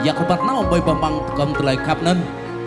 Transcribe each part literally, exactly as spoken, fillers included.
Yak rơbat nao ƀơi bah amăng tơgŭm tơlơi khăp anŭn.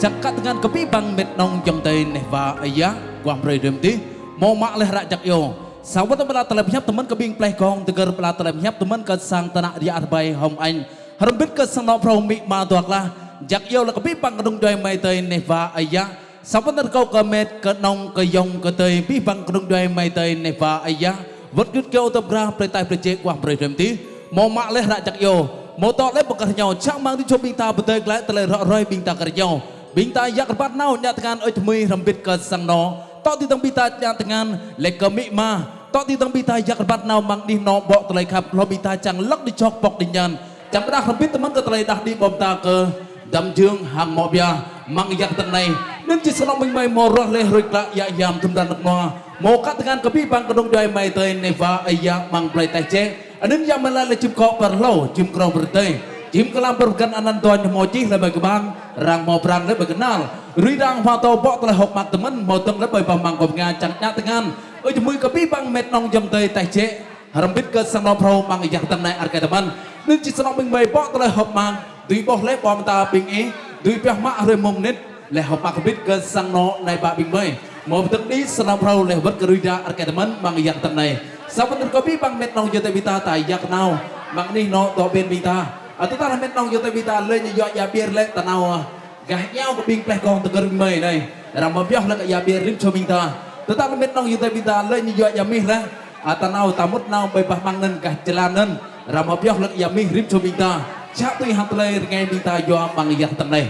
Čang kơ tơngan kơ abih bang met nong ayŏng adơi neh wa ơi yă, guah brơi rơm tih. Hmâo mă laih ră jak iâu. Sa wơ̆t tơlơi pơhiăp tơmơ̆n kơ ƀing pleh gong tơgơ̆r pơala tơlơi pơhiăp tơmơ̆n kơ sang tơnă Ria Rơbai Hom Anh. Hrŏm hơbĭt kơ sang anŏ phrâo amĭ ama dua klah. Jak iâu lĕ kơ abih bang kơnung djuai amai adơi neh wa ơi yă. Sa wơ̆t rơkâo kơ met, kơ nong, kơ ayŏng, kơ adơi, abih bang kơnung djuai amai adơi neh wa ơi yă. Wơ̆t gưt kơyâo tơbrah, plơi taih plơi jĕ guah brơi rơm tih. Hmâo mă laih ră jak iâu. Hmâo dŏ laih ƀơi kơ rơngiao, čang mơ̆ng tơjuh ƀing ta pơdơi glaĭ tơlơi rŏ rơi ƀing ta kơ rơngiao. Ƀing ta yak rơbat nao ñă tơngan ơi hmưi hrŏm hơbĭt kơ sang anŏ. Dŏ tui dơ̆ng ƀing ta ñă tơngan, laih kơ amĭ ama. Dŏ tui dơ̆ng ƀing ta yak rơbat nao amăng anih anŏ ƀô̆ tơlơi khăp, hlâo ƀing ta čang lăk đĭ čŏk pŏk đĭ ñan. Čang pơdah hrŏm hơbĭt tơmơ̆n kơ tơlơi đah đĭ ƀô̆ mơta kơ Dăm Jương hăng Mŏ Bia, amăng yak tơngan anai. Anŭn či sang anŏ ƀing gơmơi hmâo ruah laih hrơi klă yă yam tŭm ran rơnŭk rơnua. Hmâo kơ tơngan kơ abih bang kơnung djuai amai adơi neh wa ơi yă amăng plơi taih jĕ. Anŭn yă mơ̆ laih lĕ čim kŏ pơ hlâo, čim krong pơ rơdơi. Čim klam pơ rơgăn anăn dŏ hmâo čih laih ƀơi kơƀang, rang hmâo prang laih ƀơi kơnal. Rui rang hmâo tơ̆ ƀô̆ tơlơi hơ̆k mơak tơmơ̆n, hmâo dơ̆ng laih ƀơi bah amăng kơ ngă čang ñă tơngan. Ơi hmưi kơ abih bang met nong ayŏng adơi taih jĕ. Hrŏm hơbĭt kơ sang anŏ phrâo amăng yak tơngan anai rơkơi tơmơ̆n. Anŭn či sang anŏ ƀing gơmơi ƀô̆ tơlơi hơ̆k mơak, dưi ƀuh laih ƀô̆ mơta ƀing ih, dưi pioh mă hrơi mơ̆ng mơnit, laih hơ̆k mơak hrŏm hơbĭt kơ sang anŏ anai ƀă ƀing gơmơi. Hmâo pơtơ̆k đĭ sang anŏ phrâo laih wơ̆t kơ rui ră rơkơi tơmơ̆n amăng yak tơngan anai. Sa wơ̆t rơkâo abih bang met nong ayŏng adơi ƀing ta, ta yak nao amăng anih anŏ dŏ ƀing ƀing ta. Ơ, tơdah laih met nong ayŏng adơi ƀing ta, laih ñu yua ia ƀiă laih ta nao, ơ, gah iâu kơ ƀing pleh gong tơgơ̆r ƀing gơmơi anai. Ră mơ̆ pioh laih kơ ia ƀiă rĭm čô ƀing ta. Tơdah laih met nong ayŏng adơi ƀing ta, laih ñu yua ia mih laih. Ơ, ta nao ta mŭt nao ƀơi bah amăng anŭn gah jơlan anŭn. Ră mơ̆ pioh laih kơ ia mih rĭm čô ƀing ta. Čă tui hăng tơlơi rơngai ƀing ta yua amăng yak tơngan anai.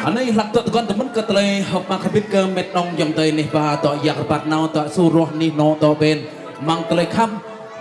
Anai hlak dŏ tơguan tơmơ̆n kơ tơlơi hơ̆k mơak hrŏm hơbĭt kơ met nong ayŏng adơi neh wa dŏ yak rơbat nao dŏ suh ruah anih anŏ dŏ ƀing amăng tơlơi khăp.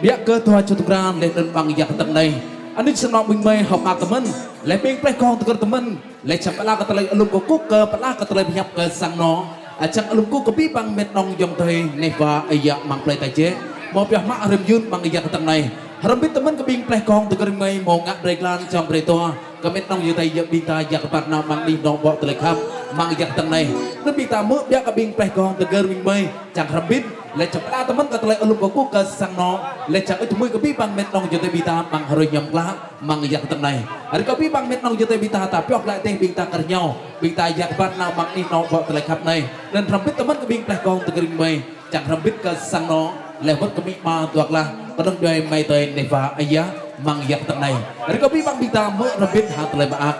Biă kơ dua čô tơkra laih anŭn amăng yak tơngan anai. Anai sang anŏ ƀing gơmơi hơ̆k mơak tơmơ̆n. Laih ƀing pleh gong tơgơ̆r tơmơ̆n. Laih čang pơala kơ tơlơi alum kơkuh kơ pơala kơ tơlơi pơhiăp kơ sang anŏ. Ơ, čang alum kơkuh kơ abih bang met nong ayŏng adơi neh wa ơi yă amăng plơi taih jĕ. Hmâo pioh mă hrŏm yun amăng yak tơngan anai. Hrŏm hơbĭt tơmơ̆n kơ ƀing pleh gong tơgơ̆r ƀing gơmơi hmâo ngă brơi jơlan čang brơi dua. Kơ met nong ayŏng adơi ƀing ta yak rơbat nao amăng anih anŏ ƀô̆ tơlơi khăp amăng yak tơngan anai. Anŭn ƀing ta hmư̆ biă kơ ƀing pleh gong tơgơ̆r ƀing gơmơi. Čang hrŏm hơbĭt, laih čang pơala tơmơ̆n kơ tơlơi alum kơkuh kơ sang anŏ. Laih čang ih hmưi kơ abih bang met nong ayŏng adơi ƀing ta amăng hrơi mlam klă. Amăng yak tơngan anai. Rơkâo abih bang met nong ayŏng adơi ƀing ta, ta pioh glaĭ tơl ƀing ta kơ rơngiao. Ƀing ta yak rơbat nao amăng anih anŏ ƀô̆ tơlơi khăp anai. Anŭn hrŏm hơbĭt tơmơ̆n kơ ƀing pleh gong tơgơ̆r ƀing gơmơi. Čang hrŏm hơbĭt kơ sang anŏ. Laih wơ̆t kơ amĭ ama dua klah. Kơnung djuai amai adơi neh wa ơi yă amăng yak tơngan anai. Rơkâo abih bang ƀing ta hmư̆ hrŏm hơbĭt hăng tơlơi mơak.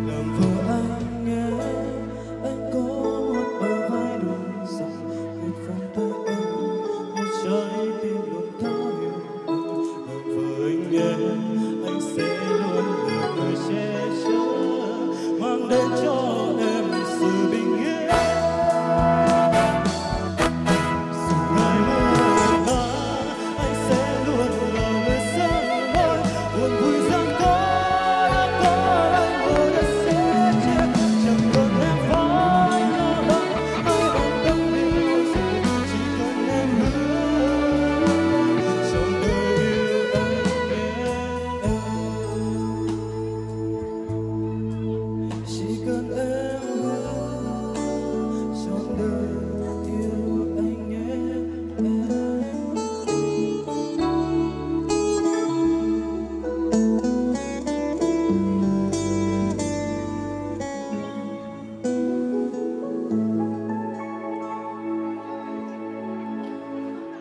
Làm vợ anh nhé, anh có một bờ vai đủ rộng, một vòng tay ấm, một trái tim luôn thấu hiểu. Làm vợ anh nhé, anh sẽ luôn là người che chở, mang đến cho em sự bình yên. Dù ngày mưa to, anh sẽ luôn là người sáng lối, buồn vui gian khó đã có anh, mưa đã sẻ chia, chẳng cần em phải lo lắng, hãy an tâm điều gì, chỉ cần em hứa, trọn đời yêu anh nhé. Chỉ cần em hứa, trọn đời yêu anh nhé.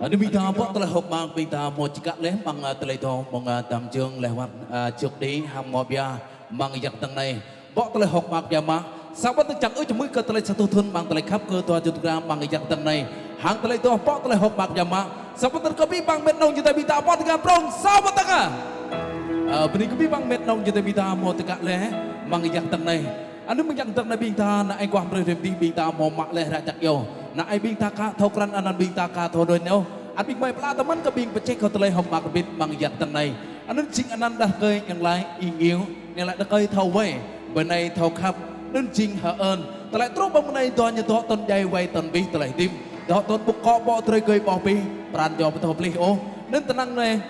Anŭn ƀing ta ƀô̆ tơlơi hơ̆k mơak ƀing ta hmâo čơkă laih amăng, ơ, tơlơi thâo mơ̆ng, ơ, Tam Jơng laih wơ̆t, ơ, Čuk Đĭ hăng Mơbia amăng yang tơ̆ng anai. Ƀô̆ tơlơi hơ̆k mơak biă mă. Samơ̆ tơ̆ čang ư čơmui kơ tơlơi sa tuh thŭn amăng tơlơi khăp kơ dua rơtuh rơma amăng yang tơ̆ng anai. Hăng tơlơi dŏ ƀô̆ tơlơi hơ̆k mơak biă mă. Samơ̆ tơ̆ kơ abih bang met nong jơtơi ƀing ta ƀô̆ tơngan prong. Samơ̆ tơ̆ kơ. Ơ, bơni kơ abih bang met nong jơtơi ƀing ta hmâo čơkă laih amăng yang tơ̆ng anai. Anŭn amăng yang tơ̆ng anai ƀing ta, ană ai guah mơrơi rem dih ƀing ta hmâo mă laih ră čăk yơh. Ană ai ƀing ta ka thâo krăn anăn ƀing ta ka thâo đôč nao. Anŭn ƀing mơi pơala tơmăn kơ ƀing pơčeh kơ tơlơi hơ̆k mơak rơbit amăng yang tơ̆ng anai. Anŭn jing anăn đah rơkơi yang laĭ ing iu, yang laĭ đah rơkơi thâo wai, bơnai thâo khăp, anŭn jing hơơn. Tơlơi truh ƀơi mơnai dua ñu dŏ tơ̆n djai wai tơ̆n abih tơlơi hơdip. Dŏ tơ̆n ƀŭk kŏ ƀô̆ drơi gơi ƀô̆ abih, pran djŏ ƀu thâo pơplih ôh. Anŭn tơnăng anai,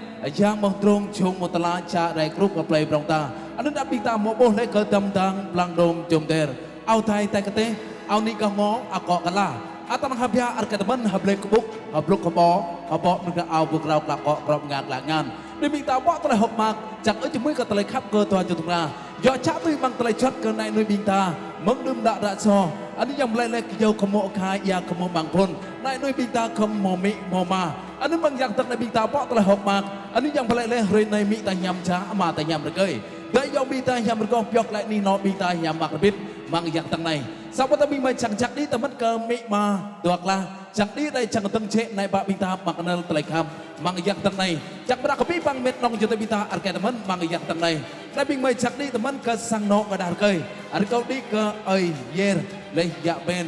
yang mơ̆ng drông jông mơ̆ng tơla čă rai krup kơ plei prong ta. Anŭn đah ƀing ta hmâo ƀuh laih kơ dăm dang blang đôm jum der. Ao thai tai kơteh, ao ni kah ngo, akŏ kơla. Atăng hơbia rơkơi tơmăn hơblĕ kơƀŭk, hơblŭk hơƀô̆, hơƀô̆ mơ̆ng ao ƀu krao klă kŏ krŏp ngă klă ngan. Anŭn ƀing ta ƀô̆ tơlơi hơ̆k mơak, čang ư čơmui kơ tơlơi khăp kơ dua rơtuh rơma. Yua čă tui amăng tơlơi juăt kơ anai anŭn ƀing ta, mơ̆ng đưm đă ră sô. Anŭn yang pơlai laih kơyâo kơ hmâo kha ia kơ hmâo amăng phŭn. Anai anŭn ƀing ta khŏm hmâo amĭ hmâo ama. Anŭn amăng yang tơ̆ng anai ƀing ta ƀô̆ tơlơi hơ̆k mơak. Anŭn yang pơlai laih hrơi anai amĭ ta hiam čă, ama ta hiam rơkơi. Dai yŏng ƀing ta hiam rơgoh pioh laih ni nô ƀing ta hiam mơak rơbit amăng yang tơ̆ng anai. Samơ̆ tơ̆ ƀing mơi čang čăk đĭ tơmăn kơ amĭ ama dua klah. Čang đĭ rai čang tơ̆ng čĕ anai ƀă ƀing ta amăng kơnăl tơlơi khăp amăng yang tơ̆ng anai. Čang ƀră kơ abih bang met nong jơtơi ƀing ta rơkơi tơmăn amăng yang tơ̆ng anai. Anai ƀing mơi čang đĭ tơmăn kơ sang anŏ kơ đah rơkơi. Rơkâo đĭ kơ ơi Yer, laih yă Ben,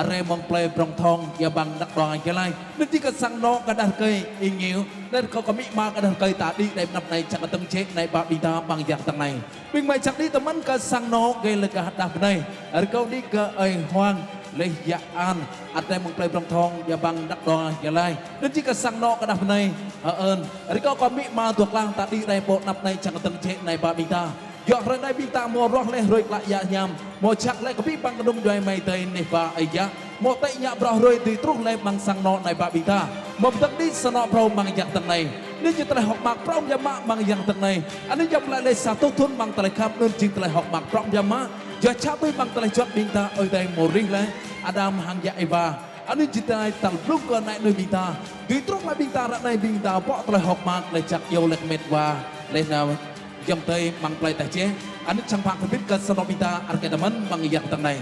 rai mơ̆ng plei prong thong, ia bang đăk đoa Gia Lai. Anŭn jing kơ sang anŏ kơ đah rơkơi ing iu. Anŭn rơkâo kơ amĭ ama kơ đah rơkơi ta đĭ rai mơnăp anai čang tơ̆ng čĕ anai ƀă ƀing ta amăng yang tơ̆ng anai. Ƀing mơi čang đĭ tơmăn kơ sang anŏ gơi lơgah đah bơnai. Rơkâo đĭ kơ ơi Huang, laih yă An, ăt rai mơ̆ng plei prong thong, ia bang đăk đoa Gia Lai. Anŭn jing kơ sang anŏ kơ đah bơnai hơơn. Rơkâo kơ amĭ ama dua klah ta đĭ rai pơ anăp anai čang tơ̆ng čĕ anai ƀă ƀing ta. Yua hrơi anai ƀing ta hmâo ruah laih hrơi klă ia hiam. Hmâo čăk laih kơ abih bang kơnung djuai amai adơi neh wa ơi yă. Hmâo tơ̆ ñă bruă hrơi dưi truh laih amăng sang anŏ anai ƀă ƀing ta. Hmâo pơdơ̆ng đĭ sang anŏ phrâo amăng yang tơ̆ng anai. Anŭn jing tơlơi hơ̆k mơak prong biă mă amăng yang tơ̆ng anai. Anŭn yang pơlai laih sa tuh thŭn amăng tơlơi khăp anŭn jing tơlơi hơ̆k mơak prong biă mă. Yua čă tui amăng tơlơi juăt ƀing ta ơi adơi hmâo rĭh laih Adam hăng yă Êwa. Anŭn jing tơlơi tal blung kơ anai anŭn ƀing ta. Dưi truh laih ƀing ta ră anai ƀing ta ƀô̆ tơlơi hơ̆k mơak laih čăk iâu laih met wa. Laih nao yŏng adơi amăng plei teh čeh. Anŭn čang pơhăng rơbit kơ sang anŏ ƀing ta rơkơi tơmăn amăng yang tơ̆ng anai.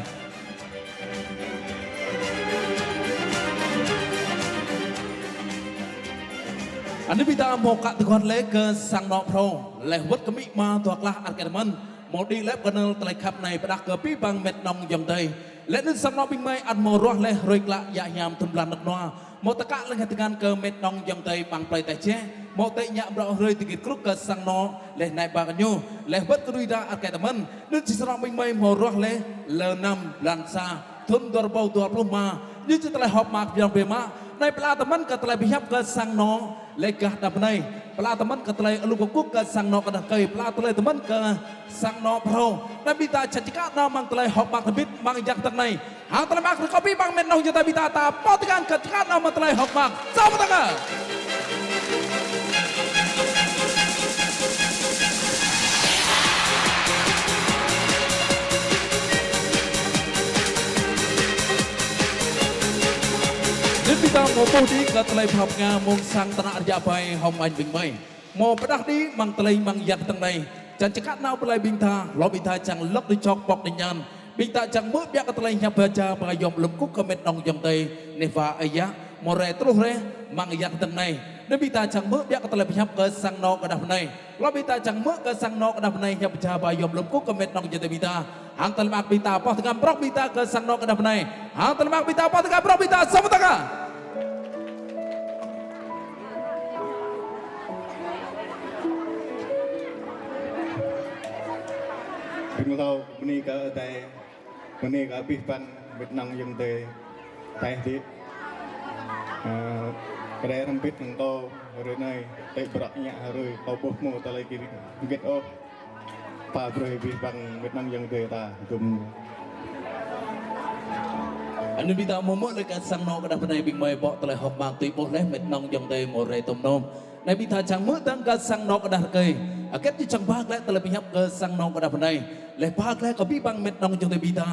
Anŭn ƀing ta hmâo kă tơguan laih kơ sang anŏ phrâo. Laih wơ̆t kơ amĭ ama dua klah rơkơi tơmăn. Hmâo đĭ laih kơnăl tơlơi khăp anai pơđah kơ abih bang met nong yŏng adơi. Laih anŭn sang anŏ ƀing mơi ăt hmâo ruah laih hrơi klă ia hiam thŭn blan đăk nua. Hmâo tơkă laih tơngan kơ met nong yŏng adơi amăng plei teh čeh. Hmâo tơ̆ ñă bruă hrơi tơgit krŭk kơ sang anŏ laih anai ƀă kơ ñu. Laih wơ̆t kơ rui ră rơkơi tơmăn. Anŭn jing sang anŏ ƀing mơi hmâo ruah laih lơ năm blan sa thŭn dua rơbâo dua pluh rơma. Anŭn jing tơlơi hơ̆k mơak biă mă. Anai pơala tơmăn kơ tơlơi pơhiăp kơ sang anŏ Lĕ gah đah bơnai, pơala tơmăn kơ tơlơi alum kơkuh kơ sang anŏ kơ đah rơkơi, pơala tơlơi tơmăn kơ sang anŏ phrâo. Anŭn ƀing ta čang čơkă nao mơ̆ng tơlơi hơ̆k mơak rơbit mơ̆ng yang tơnai. Hăng tơlơi mơak rơkơi abih bang met nong jơtai ƀing ta, ta pơtơgan kơ čơkă nao mơ̆ng tơlơi hơ̆k mơak. Samơ̆ tơkă. Anŭn ƀing ta mơ̆ ƀuh đĭ kơ tơlơi pơhăp nga mơ̆ng sang tơnă rơjă bai hŏng añ ƀing mơi. Mơ̆ pơdah đĭ mơ̆ng tơlơi mơ̆ng yang tơnai. Čang čơkă nao pơlai ƀing ta, hlŏm ƀing ta čang lŏk đĭ čŏk pŏk đĭ ñan. Ƀing ta čang hmư̆ biă kơ tơlơi hiăp Baca ba yom lŏm kŭk kơ met nong jơtai. Neh wa ơi yă, mơ̆ rai truh rai mơ̆ng yang tơnai. Anŭn ƀing ta čang hmư̆ biă kơ tơlơi pơhiăp kơ sang anŏ kơ đah bơnai. Hlŏm ƀing ta čang hmư̆ kơ sang anŏ kơ đah bơnai hiăp Baca ba yom lŏm kŭk kơ met nong jơtai ƀing ta. Hăng tơlơi mơak ƀing ta pơtơgan prŏng ƀing ta kơ sang anŏ kơ đah bơnai. Hăng tơlơi mơak ƀing ta pơtơgan prŏng ƀing ta samơ̆ tơkă. Ƀing hlâo bơni kơ Ơi Adai, bơni kơ abih bang met nong jơtai, tai hơdip. Ơ, kơ đe rơmbit nong tô, hrơi anai, tơlơi bruă ñă hrơi, kâo ƀuh mơ̆ tơlơi kiri, git ôh. Pha brơi abih bang met nong jơtai ta, gum. Anŭn ƀing ta mơ̆ hmư̆ lĕ kơ sang anŏ kơ đah bơnai ƀing mơi ƀô̆ tơlơi hơ̆k mơak tui ƀuh lĕ met nong jơtai mơ̆ rai tơm nôm. Anai ƀing ta čang hmư̆ dơ̆ng kơ sang anŏ kơ đah rơkơi. Akĕt či čang ba glaĭ tơlơi pơhiăp kơ sang anŏ kơ đah bơnai. Lĕ ba glaĭ kơ abih bang met nong jơtai ƀing ta.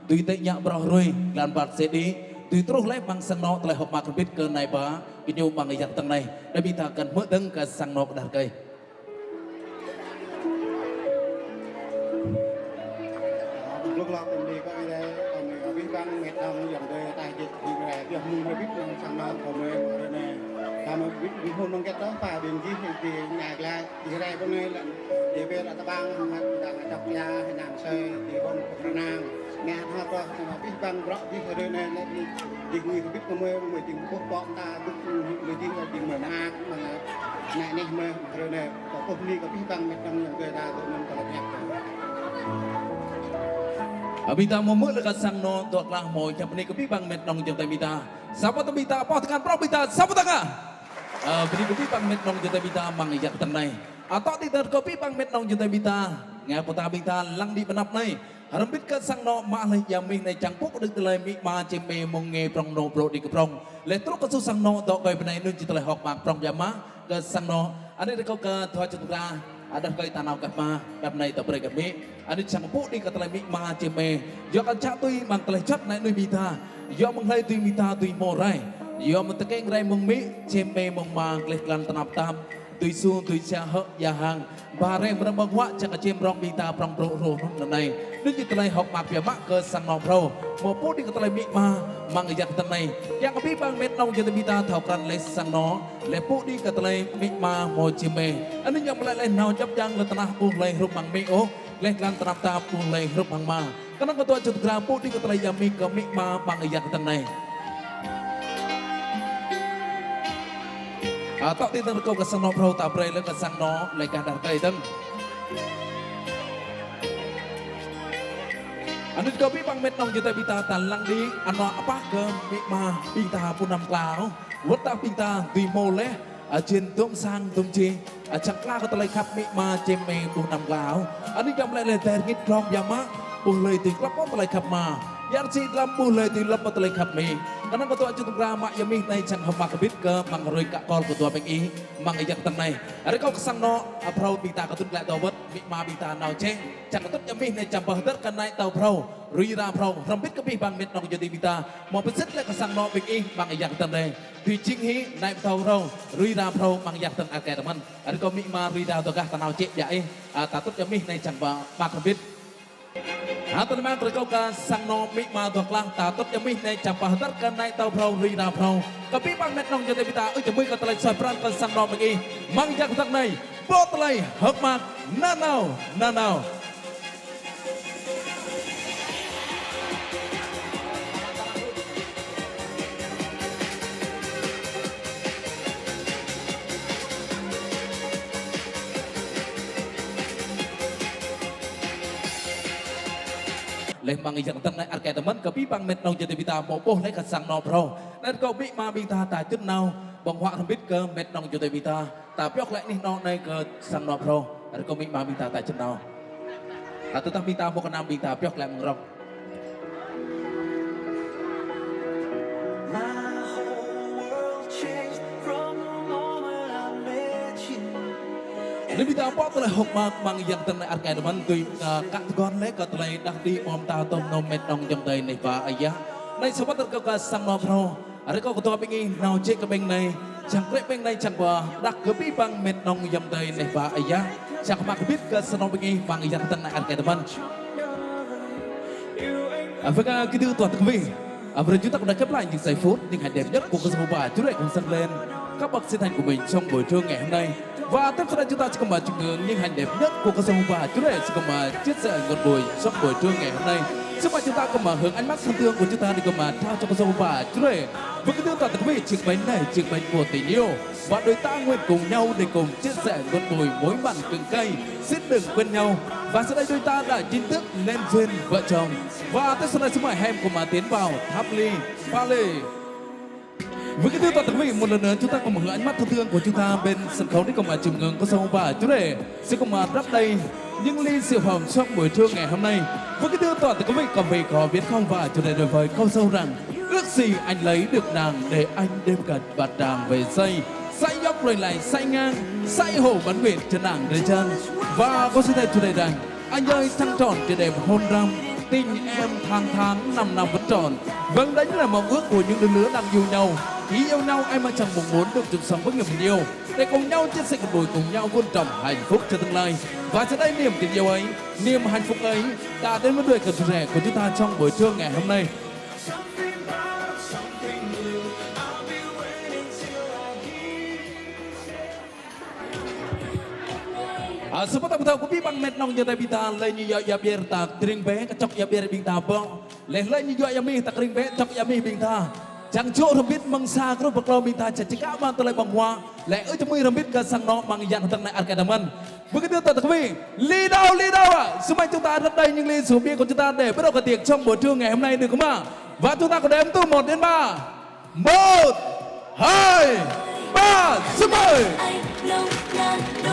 Tui tơña brŏ hrơi, glan ƀat sĕ đĭ. Tui truh lĕ mơ̆ng sang anŏ tơlơi hơ̆k mơak rơbit kơ nai ba, kơ ñu mơ̆ng yang tơnai. Anai ƀing ta kăn hmư̆ dơ̆ng kơ sang anŏ kơ đah rơkơi. Blŭk lŏk kơ mơ̆ kơ Ơi Adai, kơ mơ̆ abih bang met nong jơtai ta jĕ, ƀing rai, biă mơ̆ mơ̆ bit nong sang anŏ kơ mơ̆ hrơi anai. Kơ mơ̆ bit bit hôn nong kĕt tơ̆ pha ƀing jih, ƀing nai glaĭ, ƀing rai ƀơi anai lĕ, ƀing rai tơƀang, hăng mă đang čŏk ia, hăng nang sơi, ƀing hôn kơ pơrơnang. Neh hă kơ, kơ mơ̆ abih bang bruă jih hrơi anai lĕ, ƀing, ƀing ngui kơ bit kơ mơ̆, mơ̆ ƀing ƀuh pŏk ta, ƀing, ƀing ƀing mơ̆ mơak, mơ̆ anai neh mơ̆ hrơi anai. Kâo ƀuh mơ̆ kơ abih bang met nong jơtai ta dŏ mơ̆n kơ lăp ñăp. Ơ, ƀing ta mơ̆ hmư̆ lĕ kơ sang anŏ dŏ klah mơ̆ hiăp bơni kơ abih bang met nong jơtai ƀing ta. Samơ̆ tơ̆ ƀing ta pơtơgan prŏng ƀing ta, samơ̆ tơkă. Ơ, bơni kơ abih bang met nong jơtai ƀing ta mơ̆ng yang tơnai. Atŏ tơ̆ kơ abih bang met nong jơtai ƀing ta. Ngă pơtă ƀing ta lăng đĭ pơ anăp anai. Rơmbit kơ sang anŏ mă lĕ ia mih anai čang pŭ đĭ tơlơi amĭ ama čem mơ̆ng nge prŏng nô brô đĭ kơ prŏng. Lĕ truh kơ su sang anŏ dŏ kơi bơnai anŭn či tơlơi hơ̆k mơak prŏng biă mă kơ sang anŏ. Anai rơkâo kơ dua čô tơkra, ơ đah rơkơi ta nao kơ mă, đah bơnai ta brơi kơ amĭ. Anai čang pŭ đĭ kơ tơlơi amĭ ama čem mơ̆. Yua kơ čă tui mơ̆ng tơlơi čăt anai anŭn ƀing ta. Yua mơ̆ng hlơi tui ƀing ta tui hmâo rai. Yua mơ̆ng tơkeng rai mơ̆ng amĭ čem mơ̆ mơ̆ng ama gleh glan tơnap tap. Tui su, tui čă hơ̆k ia hăng. Ba rai mơ̆ng ƀơ̆ng huă čă kơ čem prŏng ƀing ta prŏng brô rô hnŭn anai. Anŭn či tơlơi hơ̆k mơak biă mă kơ sang anŏ phrâo. Mơ̆ pŭ đĭ kơ tơlơi amĭ ama mơ̆ng yang tơnai. Yang abih bang met nong jơtai ƀing ta thâo krăn lĕ sang anŏ. Lĕ pŭ đĭ kơ tơlơi amĭ ama mơ̆ čem mơ̆. Anŭn ñu mơ̆ lĕ lĕ nao djŏp djang lŏn tơnah ƀu hlơi hrup mơ̆ng amĭ ôh. Gleh glan tơnap tap ƀu hlơi hrup mơ̆ng ama. Kơnơ̆ng kơ dua čô tơkra pŭ đĭ kơ tơlơi ia mih kơ amĭ ama mơ̆ng yang tơnai. Ơ, tŏ tơ̆ rơkâo kơ sang anŏ phrâo ta brơi lĕ kơ sang anŏ lĕ kơ đah rơkơi dơ̆ng. Anŭn kơ abih bang met nong jơtai ƀing ta ta lăng đĭ, anŏ apah kơ amĭ ama ƀing ta ƀu năm klao. Wơ̆t tah ƀing ta tui hmâo lĕ, ơ, jên dŏm sang dŏm čih, ơ, čang klă kơ tơlơi khăp amĭ ama čem mơ̆ ƀu năm klao. Anai čang lĕ lĕ dai rơngit glông biă mă, ƀu hlơi tui klăp pơ tơlơi khăp ama. Yang si dlăm ƀu hlơi tui lăp pơ tơlơi khăp amĭ. Kơnơ̆ng kơ dua čô tơkra mă ia mih anai čang hơ̆k mơak rơbit kơ mơ̆ng hrơi kă kol kơ dua ƀing ih, mơ̆ng yang tơnai. Rơkâo kơ sang anŏ, ơ, phrâo ƀing ta kơtŭt glaĭ dŏ wơ̆t, amĭ ama ƀing ta nao čeh. Čang kơtŭt ia mih anai čang pơhơdơr kơ nai tâo phrâo, rui ra phrâo, rơmbit kơ abih bang met nong jơtai ƀing ta. Mơ̆ pơsĭt lĕ kơ sang anŏ ƀing ih mơ̆ng yang tơnai. Tui jing hĭ nai pơtâo phrâo, rui ra phrâo mơ̆ng yang tơnai akĕ tơmăn. Anŭn kơ amĭ ama rui ra dŏ gah ta nao čeh biă ih, ơ, ta tŭt ia mih anai čang pơmơak rơbit. Hă tơlơi mơak rơkâo kơ sang anŏ amĭ ama dŏ klah, ta tŭt ia mih anai čang pơhơdơr kơ nai tâo phrâo, rui ra phrâo. Kơ abih bang met nong jơtai ƀing ta, ơ, čơmui kơ tơlơi suaih pran kơ sang anŏ ƀing ih, mơ̆ng yang tơnai. Ƀô̆ tơlơi hơ̆k mơak nanao, nanao. Lĕ mơ̆ng yang tơnai akĕ tơmăn kơ abih bang met nong jơtai ƀing ta mơ̆ ƀuh lĕ kơ sang anŏ phrâo. Anŭn kơ amĭ ama ƀing ta ta čun nao. Ƀơ̆ng huă hrŏm hơbĭt kơ mĕt nŏng jơdơi ƀing ta. Ta pioh glaĭ anih anŏ anai kơ sang anŏ phrâo. Rơkâo amĭ ama ƀing ta, ta čơnao. Ta tơdah ƀing ta mơ̆ kơnăm ƀing ta pioh glaĭ mơ̆ng rŏng. Anai ƀing ta pŏk tơlơi hơ̆k mơak amăng yang tơnai ăt kơ tơmăn tui, ơ, kă tơguan lĕ kơ tơlơi đah đĭ ƀơ̆ng ta tơm nŏng mĕt nŏng jơdơi anai ƀă ayă. Anai sa wơ̆t rơkâo kơ sang anŏ phrâo. Rơkâo kơ dua ƀing ih nao jĕ kơ ƀing anai, čang krĕ ƀing anai čang ƀă, đah kơ abih bang mĕt nŏng yăm dơi anai ƀă ayă, čang hơmâo kơ ƀĭt kơ sang anŏ ƀing ih amăng yang tơnai ăt kơ tơmăn. Ơ, vâng, ơ, kính thưa toàn thể quý vị, ơ, brơi chúng ta cũng đã khép lại những giây phút, những hình đẹp nhất của Kosovo và chủ đề cũng dâng lên các bậc sinh thành của mình trong buổi trưa ngày hôm nay. Và tiếp sau đây chúng ta sẽ cùng, à, chứng ngưỡng những hình đẹp nhất của Kosovo và chủ đề sẽ cùng, à, chia sẻ ngọt bùi trong buổi trưa ngày hôm nay. Xin mời chúng ta cùng, à, hướng ánh mắt thân thương của chúng ta đi cùng, à, trao cho Kosovo và chủ đề. Với cái tựa tặng quý vị chiếc bánh này, chiếc bánh của tình yêu. Và đôi ta nguyện cùng nhau để cùng chia sẻ ngọt bùi mối mặn cưng cay. Xin đừng quên nhau. Và sau đây đôi ta đã chính thức nên duyên vợ chồng. Và tiếp sau đây xin mời hai em cùng, à, tiến vào tháp ly, pha lê. Với cái tựa tặng quý vị, một lần nữa chúng ta cùng hướng ánh mắt thân thương của chúng ta bên sân khấu đi cùng, à, chiêm ngưỡng Kosovo và chủ đề sẽ cùng, à, đắp đầy những ly rượu hồng trong buổi trưa ngày hôm nay. Với cái tựa tặng quý vị, cà phê có viết không và chủ đề đối với Kosovo rằng: Ước gì anh lấy được nàng để anh đêm cận bạt tràng về say. Say dốc lùi lại, say ngang, say hổ bắn nguyệt trên nắng rơi chân. Và có sự thay chủ đề rằng: Anh ơi trăng tròn trời đẹp hôn răm, tình em tháng tháng năm năm vẫn tròn. Vâng, đấy là mong ước của những đôi lứa đang yêu nhau. Khi yêu nhau, ai mà chẳng mong muốn được chung sống với người mình yêu, để cùng nhau chia sẻ cuộc đời, cùng nhau vun trồng hạnh phúc cho tương lai. Và giờ đây niềm tình yêu ấy, niềm hạnh phúc ấy đã đến với đuôi cà phê của chúng ta trong buổi trưa ngày hôm nay. Ơ, samơ̆ ta ƀu thâo kơ abih bang mĕt nŏng jơdơi ƀing ta, lĕ ñu yua ia ƀiă ta tring bĕ, kơčŏk ia ƀiă ƀing ta ƀơ̆ng. Lĕ lĕ ñu yua ia mih ta tring bĕ, čŏk ia mih ƀing ta. Čang čô hrŏm hơbĭt mơ̆ng sa kruh pơklâo ƀing ta čang čơkă mă tơlơi ƀơ̆ng huă. Lĕ ơi čơmui hrŏm hơbĭt kơ sang anŏ amăng yang tơnai ăt kơ tơmăn. Với cái tựa tặng quý vị, ly đầu, ly đầu ạ. Xin mời chúng ta đắp đầy những ly rượu bia của chúng ta để bắt đầu cái tiệc trong buổi trưa ngày hôm nay được không ạ? Và chúng ta cùng đếm từ một đến ba. Một, hai, ba, xin mời.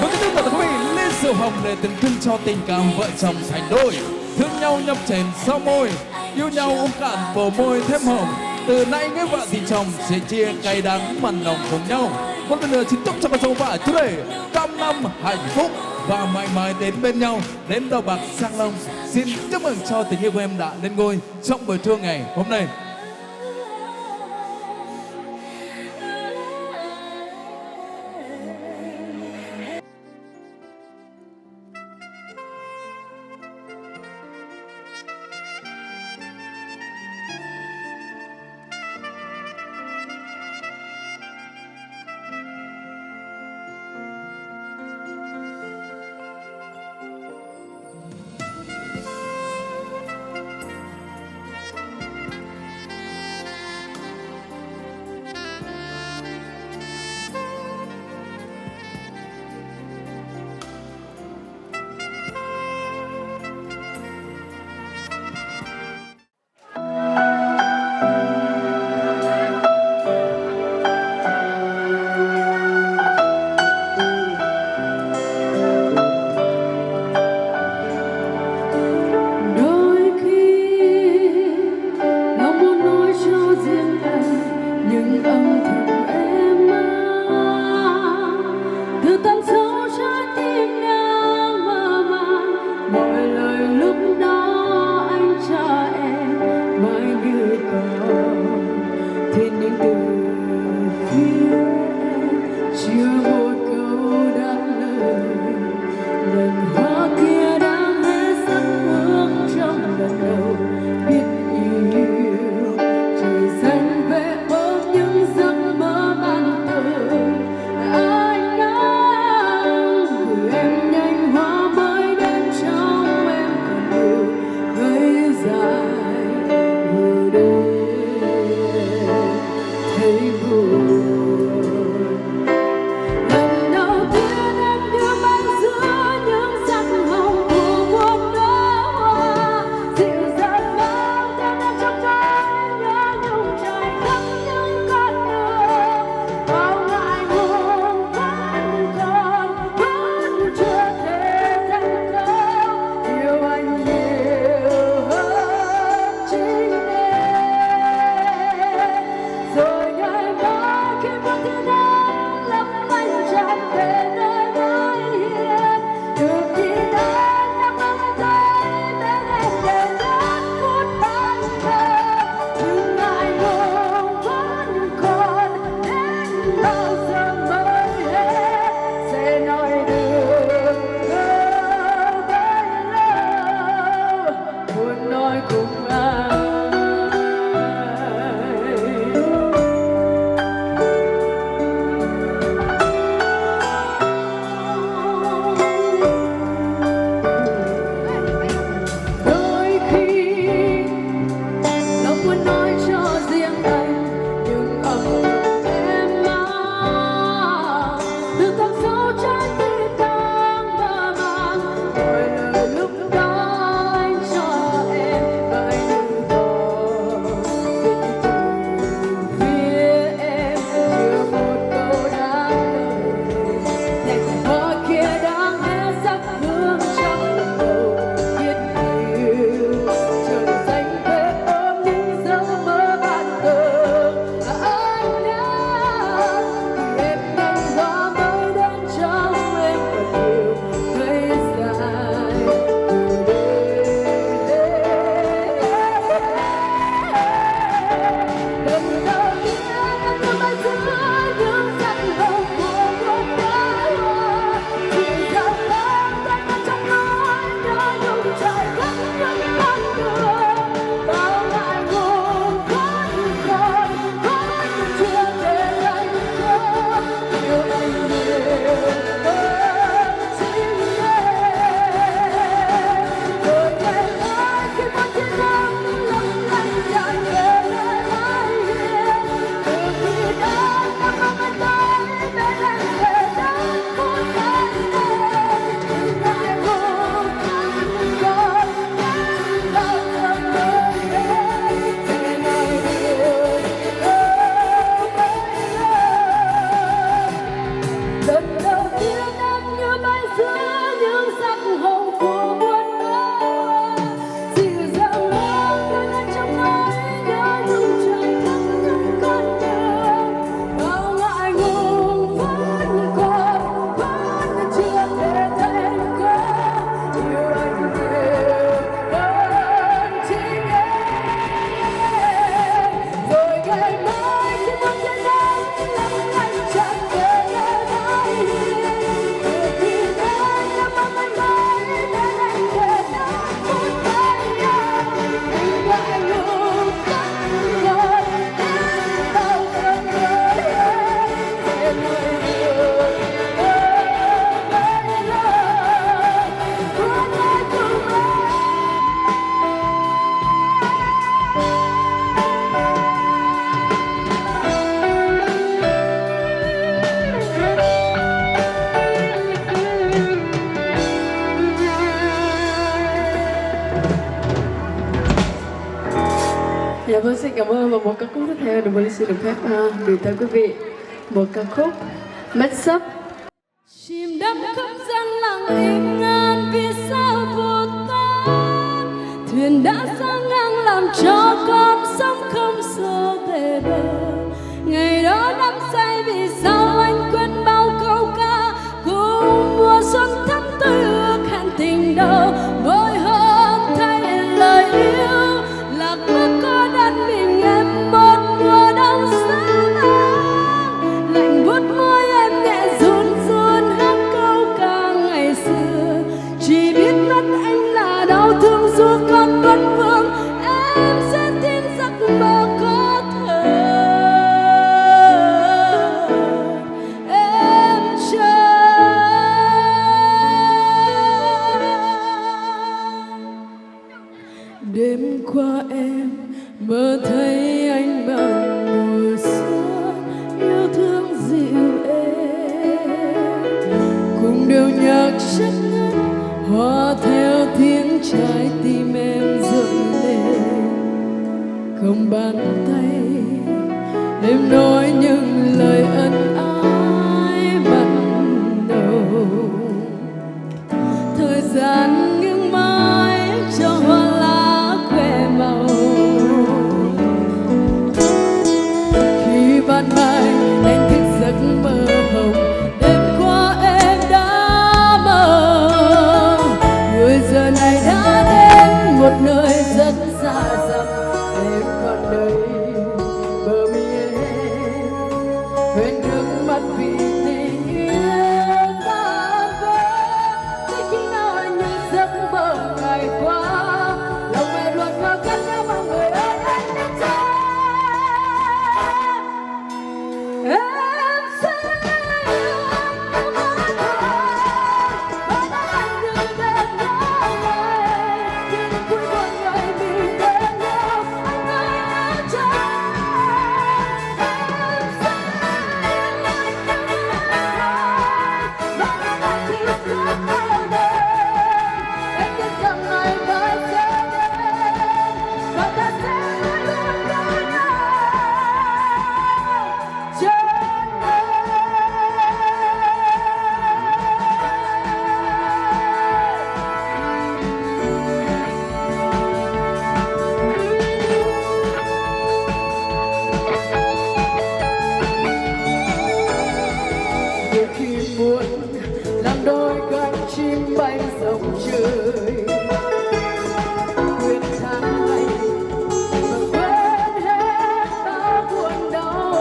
Với cái tựa tặng quý vị, ly rượu hồng để tượng trưng cho tình cảm vợ chồng thành đôi. Thương nhau nhấp chén sáu môi, yêu nhau uống cạn bờ môi thơm hồng. Từ nay người vợ thì chồng sẽ chia cay đắng mặn nồng cùng nhau. Một lần nữa xin chúc cho Kosovo và chủ đề trăm năm hạnh phúc và mãi mãi đến bên nhau, đến đầu bạc răng long. Xin chúc mừng cho tình yêu của em đã lên ngôi trong buổi trưa ngày hôm nay. Vâng, xin cảm ơn và một ca khúc tiếp theo được Melissa xin được phép, à, gửi tới quý vị. Một ca khúc Mess Up. Chìm đắm khắp gian làng im ngàn vì sao vụt tắt. Thuyền đã sang ngang làm cho con sóng không xô về bờ. Ngày đó đắm say vì sao anh quên bao câu ca. Cùng mùa xuân thắm tươi ước hẹn tình đầu. Bồi hồi thay lời yêu. Lạc mất cô đơn mình em một mùa đông xa vắng. Lạnh buốt môi em nhẹ run run hát câu ca ngày xưa. Chỉ biết mất anh là đau thương dù con vẫn vương. Em sẽ tin giấc mơ có thật. Em chờ. Đêm qua em mơ thấy anh bằng mùa xuân yêu thương dịu êm, cùng điệu nhạc chất ngất hòa theo tiếng trái tim em rộn lên. Không bàn tay em nói những lời ân ái ban đầu. Thời gian nghiêng mãi cho hoa lá khoe màu. Khi ban mai đánh thức giấc mơ hồng, đêm qua em đã mơ. Người giờ này đã đến một nơi rất xa xăm, em còn đây bờ mi em. Quên nước mắt vì tình yêu tan vỡ. Chỉ khi nào anh như giấc mơ ngày qua, lòng em luôn khao khát nhớ mong người ơi anh đã cho. Em sẽ yêu anh như mãi thôi. Mãi mãi anh như đêm nhớ ngày. Những vui buồn ngày mình bên nhau. Anh ơi nhớ cho. Khi muộn, làm đôi cánh chim bay rong trời. Quên tháng ngày, quên hết bao buồn đau.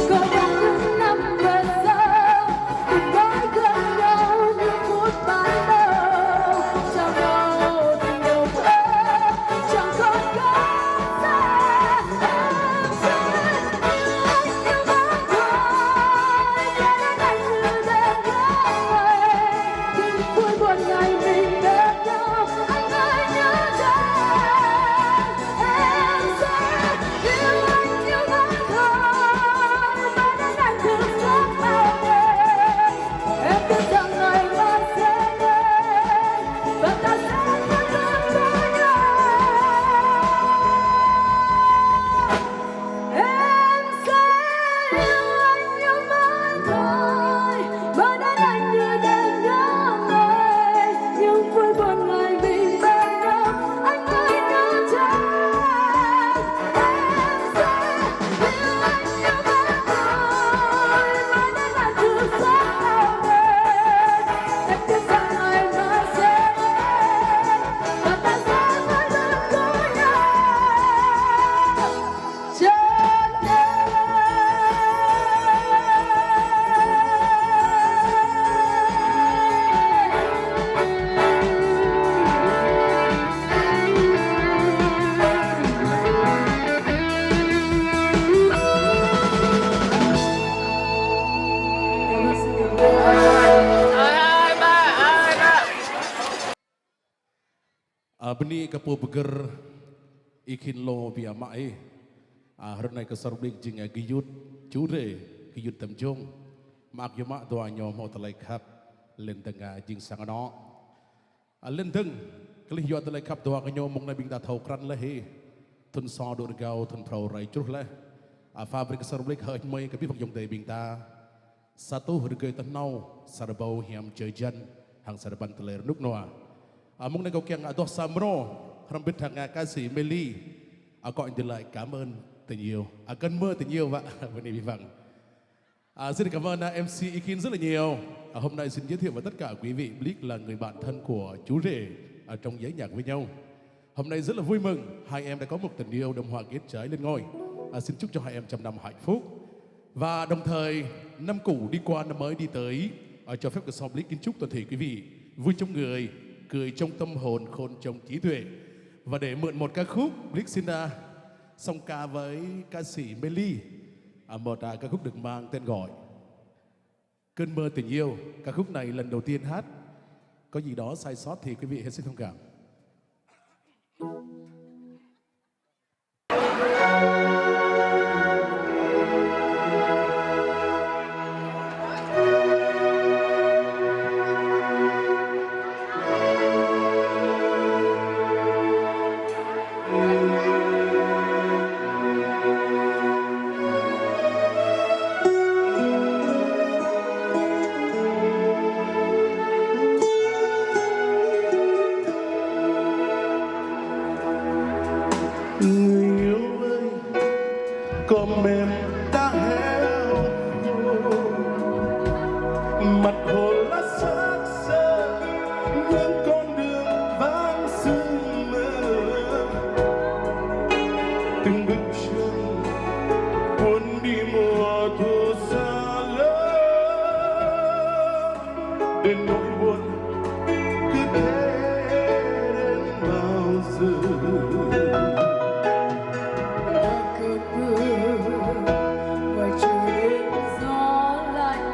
Có những năm về sau, cùng gói gom nhau như phút ban đầu. Trao nhau tình đầu ước, chẳng còn cách xa. Em sẽ yêu anh như mãi thôi, mãi đến anh như đêm nhớ ngày, những vui buồn ngày mình bên nhau, anh hãy nhớ cho em. Em sẽ yêu anh như mãi thôi, mãi đến anh từ giấc mơ về, em tin rằng ngày mai sẽ đến, và ta sẽ mãi luôn có nhau. Ơ, bơni kơ pô pơgơ̆r Y Khin Lo biă mă ih. Ơ, hrơi anai kơ sơrơbĭk jing, ơ, gơyut, chủ đề gơyut tơm jông. Mă yua mă dua ñu hmâo tơlơi khăp, lĕn dơ̆ng, ơ, jing sang anŏ. Ơ, lĕn dơ̆ng, kơlih yua tơlơi khăp dua kơ ñu mơ̆ng anai ƀing ta thâo krăn laih hĭ. Thŭn sô dua rơgao, thŭn phrâo rai truh laih. Ơ, pha brơi kơ sar ƀlĕk hơơč mơi kơ abih bang ayŏng adơi ƀing ta. Sa tuh rơgơi tơhnâo, sa rơbâo hiam čơi jan, hăng sa rơbăn tơlơi rơnŭk rơnua. Ơ, mông anai kâo kiăng adoh sa mrô, hrŏm hơbĭt hăng, ơ, ca sĩ Mê Ly. Ơ, gọi điện lại cảm ơn tình yêu. Ơ, cơn mưa tình yêu, ƀă, bơni abih bang. À, xin cảm ơn, à, em xê Y Kin rất là nhiều. À, hôm nay xin giới thiệu với tất cả quý vị, Blix là người bạn thân của chú rể, à, trong giới nhạc với nhau. Hôm nay rất là vui mừng, hai em đã có một tình yêu đơm hoa kết trái lên ngôi. À, xin chúc cho hai em trăm năm hạnh phúc. Và đồng thời, năm cũ đi qua, năm mới đi tới, à, cho phép kơ sô Blix kính chúc toàn thể quý vị vui trong người, cười trong tâm hồn, khôn trong trí tuệ. Và để mượn một ca khúc, Blix xin, à, song ca với ca sĩ Mê Ly. À, một, à, ca khúc được mang tên gọi Cơn mưa tình yêu. Ca khúc này lần đầu tiên hát, có gì đó sai sót thì quý vị hết sức thông cảm. Người yêu ơi, cỏ mềm đã héo khô, mặt hồ lá xác xơ, những con đường vắng sương mơ. Từng bước chân cuốn đi mùa thu xa lơ, để nỗi buồn cứ thế đến bao giờ. Ngoài trời đêm gió lạnh,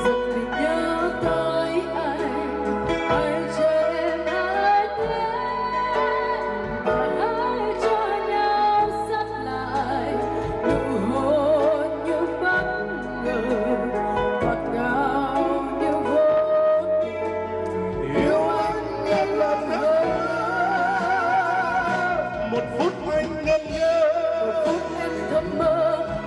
giật mình nhớ tới anh. Hãy cho em anh em, và hãy cho nhau sắt lại, nụ hôn như bắt ngờ, ngọt ngào như vô tình. Yêu anh em lần nữa. Một phút anh ngẩn ngơ. Một phút em thầm mơ,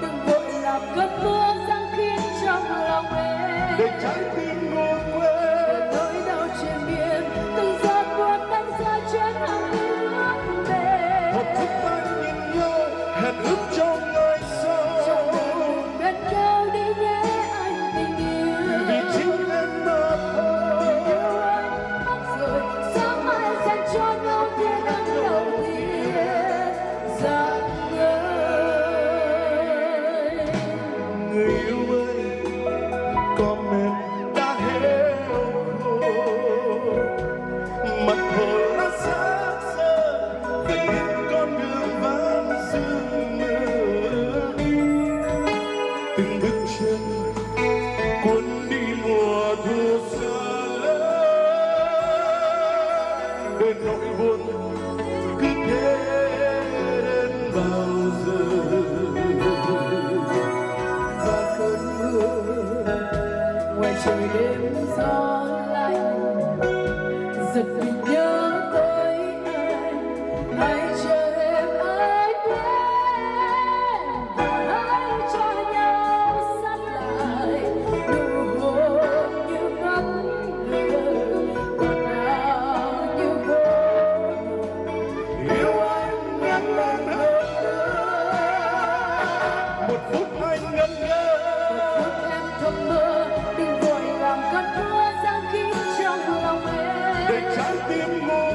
đừng vội làm cơn mưa giăng kín trong lòng em. Để trái tim ngủ quên. Để nỗi đau triền miên, từng giọt buồn tan ra trên hàng mi ướt mềm. Một phút ta nhìn nhau, hẹn ước trong ngày sau. Chẳng ngại ngùng bên nhau đi nhé anh tình yêu. Vì chính em mà thôi. Yêu anh. Rồi, sáng mai dành cho nhau tia nắng đầu tiên rạng ngời. Người yêu ơi, cỏ mềm đã héo khô, mặt hồ lá xác xơ, về những con đường vắng sương mơ. Từng bước chân cuốn đi mùa thu xa lơ, để nỗi buồn cứ thế đến bao giờ. Và cơn mưa ngoài trời đêm gió lạnh, giật mình nhớ tới anh. Hãy cho em anh em, và hãy cho nhau sắt lại, nụ hôn như bắt ngờ, ngọt ngào như vô tình. Yêu anh ngắn ngủi hơn. Một phút anh ngẩn ngơ. Một phút em thầm mơ, đừng vội làm cơn mưa giăng kín trong lòng em. Để trái tim ngủ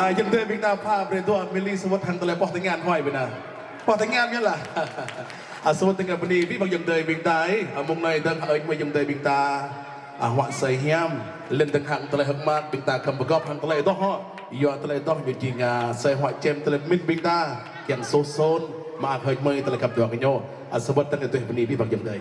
Ayŏng adơi ƀing ta pha brơi dua mili sơwơ̆t hăng tơlơi pŏh tơngan huai ƀing ta. Pŏh tơngan ñu lah. A, sơwơ̆t tơngan bơni abih bang ayŏng adơi ƀing ta, a, mơ̆ng anai dơ̆ng hơơč mơi ayŏng adơi ƀing ta. A, huă asơi hiam, lĕn dơ̆ng hăng tơlơi hơ̆k mơak ƀing ta khŏm pơgop hăng tơlơi adoh hŏ. Yua tơlơi adoh ñu jing, a, asơi huă čem tơlơi pơmĭn ƀing ta. Kiăng soh sôn, mă hơơč mơi tơlơi khăp dua kơ ñu. A, sơwơ̆t tơngan tui bơni abih bang ayŏng adơi.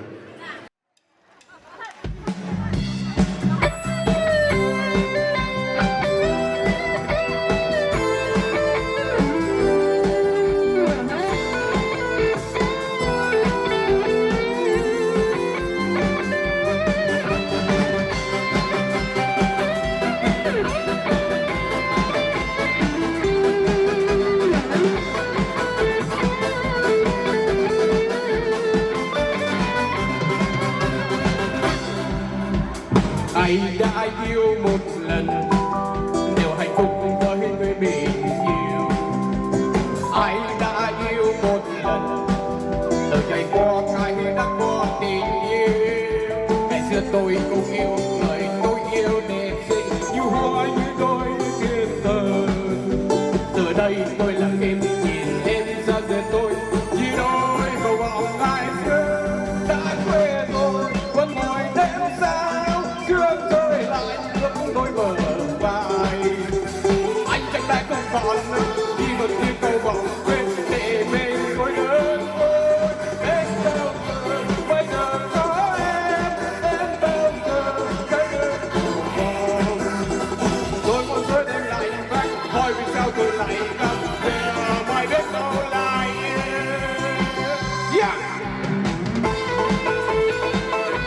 Ai đã yêu một lần, nếu hạnh phúc với người mình yêu. Ai đã yêu một lần, lỡ trải qua cái đã có tình yêu. Ngày xưa tôi cũng yêu người tôi yêu đẹp xinh, như hoa như đôi thiên thần. Giờ đây tôi là em, nhìn em xa rời tôi, chia đôi cầu vòng ngày xưa đã quên rồi, vẫn mỏi đêm sao sương rơi lại ướt đôi bờ vai. Anh chẳng lẽ không còn nữa, đi vẫn chia cầu vòng quên để mình tôi đơn côi. Đến đâu giờ, bây giờ có em, đến đâu giờ, cái đêm cầu vòng. Rồi một giây đêm lạnh vắng, hỏi vì sao tôi lại khóc, giờ mai biết đâu lại. Yeah!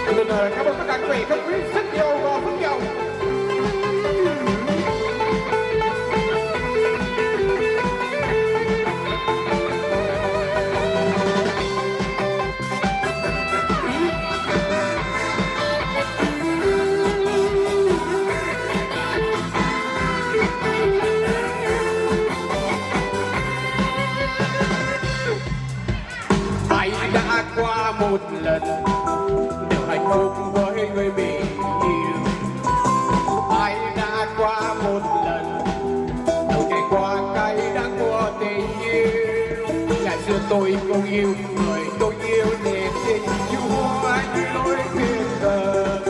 Cảm ơn tất cả các vị, các quý rất nhiều và phút giàu. Ai đã qua một lần, nếu hạnh phúc với người mình yêu. Ai đã qua một lần, đâu trải qua cái đã có tình yêu. Ngày xưa tôi cũng yêu người tôi yêu đẹp xinh, như hoa như lối thiên thần.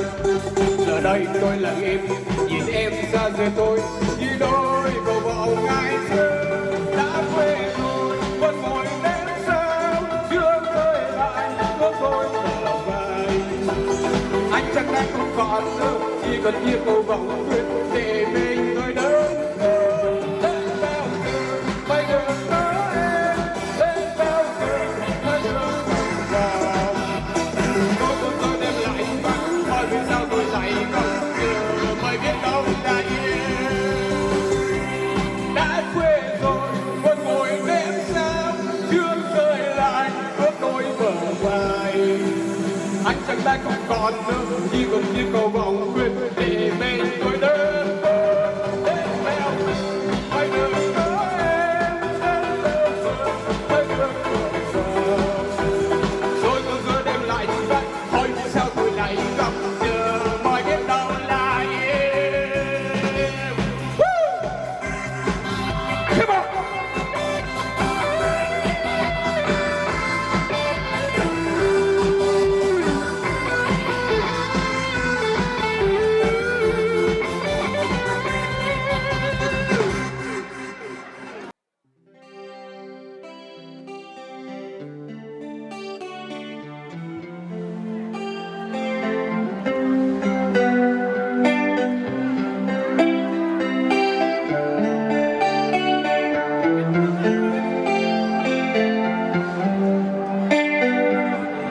Giờ đây tôi là em, nhìn em xa rời tôi, như đôi cầu vòng ngày xưa đã quên rồi, vẫn mỏi đêm sao sương rơi lại ướt đôi bờ vai. Anh chẳng lẽ không còn nữa, chỉ còn chia cầu vòng quên để mình tôi đơn côi. Đến bao giờ, bao giờ có em, đến bao giờ, bao giờ có em. Tôi, tôi, tôi đêm lạnh vắng, hỏi vì sao tôi lại khóc, giờ mới biết đâu là yêu. Đã quên rồi, vẫn mỏi đêm sao sương rơi lại ướt đôi bờ vai. Anh chẳng lẽ không còn nữa, chỉ còn chia cầu vòng quên để mình tôi đơn côi. Đến bao giờ, bao giờ có em, đến bao giờ, bao giờ có em. Rồi tôi giữa đêm lạnh vắng, hỏi vì sao tôi lại khóc, giờ mới biết đâu là yêu. Woo! Come on!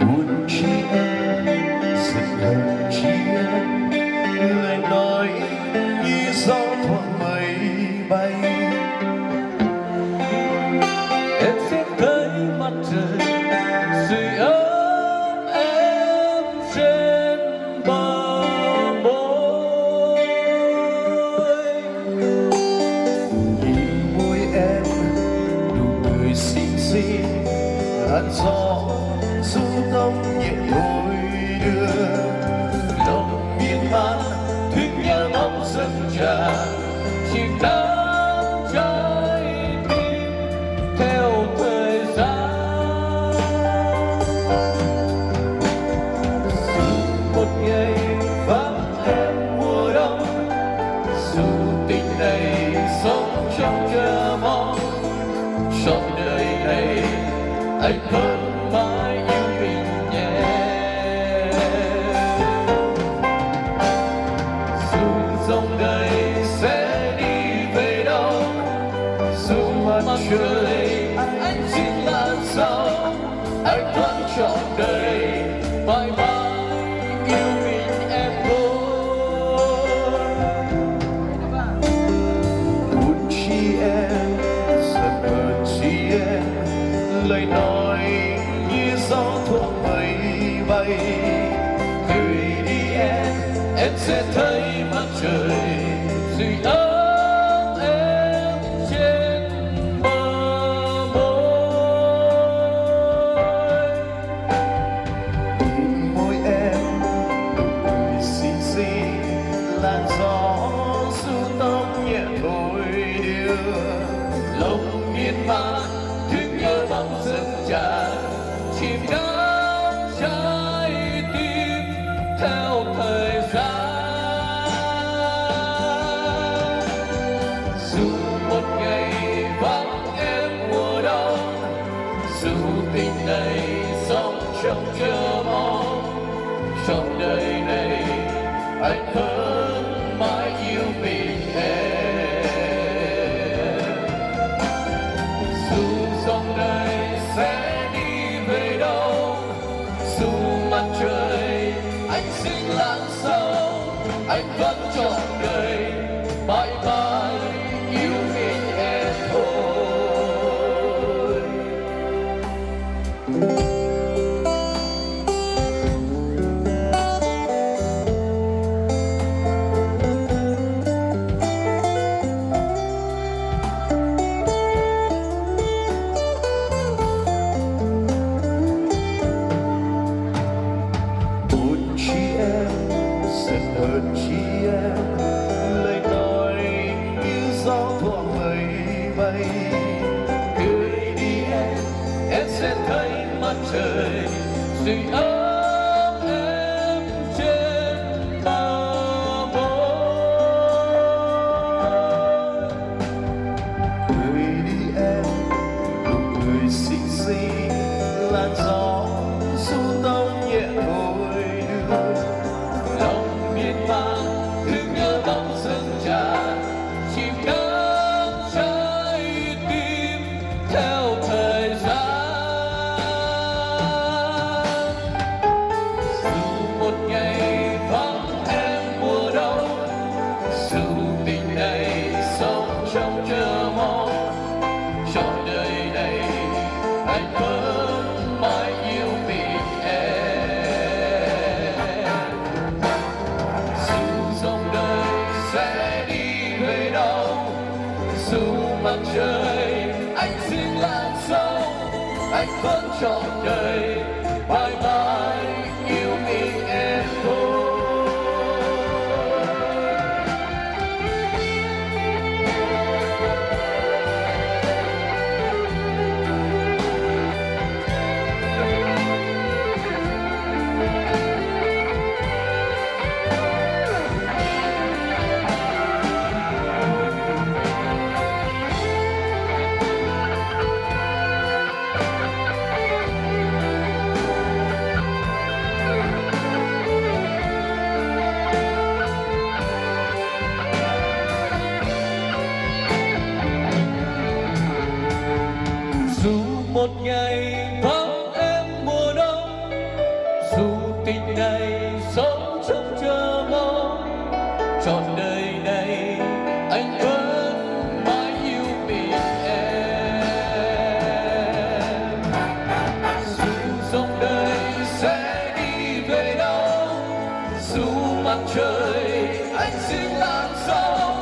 Buồn chi em, giận hờn chi em, lời nói như gió thoảng mây bay. Em sẽ thấy mặt trời sưởi ấm em trên bờ môi. Nhìn môi em nụ cười xinh xinh, làn gió du thông nhẹ đôi đưa. Lòng miên man, thuyết nhớ mong dâng tràn, chỉ đắm trong Anh vẫn mãi yêu mình nhé. Dù dòng đời sẽ đi về đâu, dù mặt trời anh xin làm sao, anh vẫn trọn đời mãi mãi yêu mình em thôi. Buồn chi em, giận hờn chi em, lời nói như gió thoảng mây bay. Gửi đi em, em sẽ thấy mặt trời sưởi ấm em trên bờ môi. Môi em nụ cười xinh xinh, làn gió du tóc nhẹ thổi đưa. Lòng miên man, thương nhớ bóng dâng tràn, chìm đắm trái tim theo thời gian. Dù một ngày vắng em mùa đông, dù tình này sống trong chờ mong, trọn đời này anh vẫn mãi yêu mình em. Dù dòng đời sẽ đi về đâu, dù mặt trời anh xin lặn sâu, anh vẫn trọn đời mãi mãi yêu mình em thôi. Buồn chi em, giận hờn chi em, lời nói như gió thoảng mây bay. Gửi đi em, em sẽ thấy mặt trời sưởi ấm em trên bờ môi. Gửi đi em nụ cười xinh xinh, làn gió du tóc nhẹ thổi đưa. Lòng miên man, thương nhớ bóng dâng tràn, chìm đắm trái tim theo thời gian. Dù một ngày vắng em mùa đông, dù tình này sống trong chờ mong, trọn đời này anh vẫn mãi yêu mình em. Dù dòng đời sẽ đi về đâu, dù mặt trời anh xin lặn sâu, anh vẫn trọn đời mãi mãi yêu mình em thôi. Dù một ngày vắng em mùa đông, dù tình này sống trong chờ mong, trọn đời này anh vẫn mãi yêu mình em. Dù dòng đời sẽ đi về đâu, dù mặt trời anh xin lặn sâu,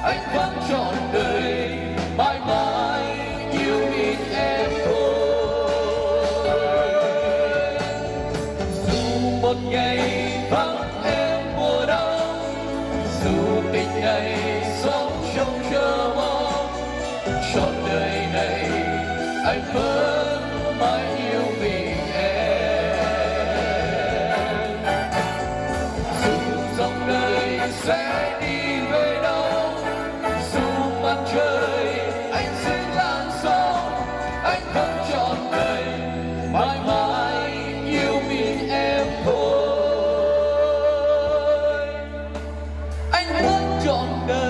anh vẫn trọn đời mãi mãi yêu mình em thôi. Dù một ngày vắng em mùa đông, dù tình này sống trong chờ mong, trọn đời này anh vẫn mãi yêu mình em. Dù dòng đời sẽ đi về đâu, dù mặt trời anh xin lặn sâu, anh vẫn trọn đời Dŏng đơ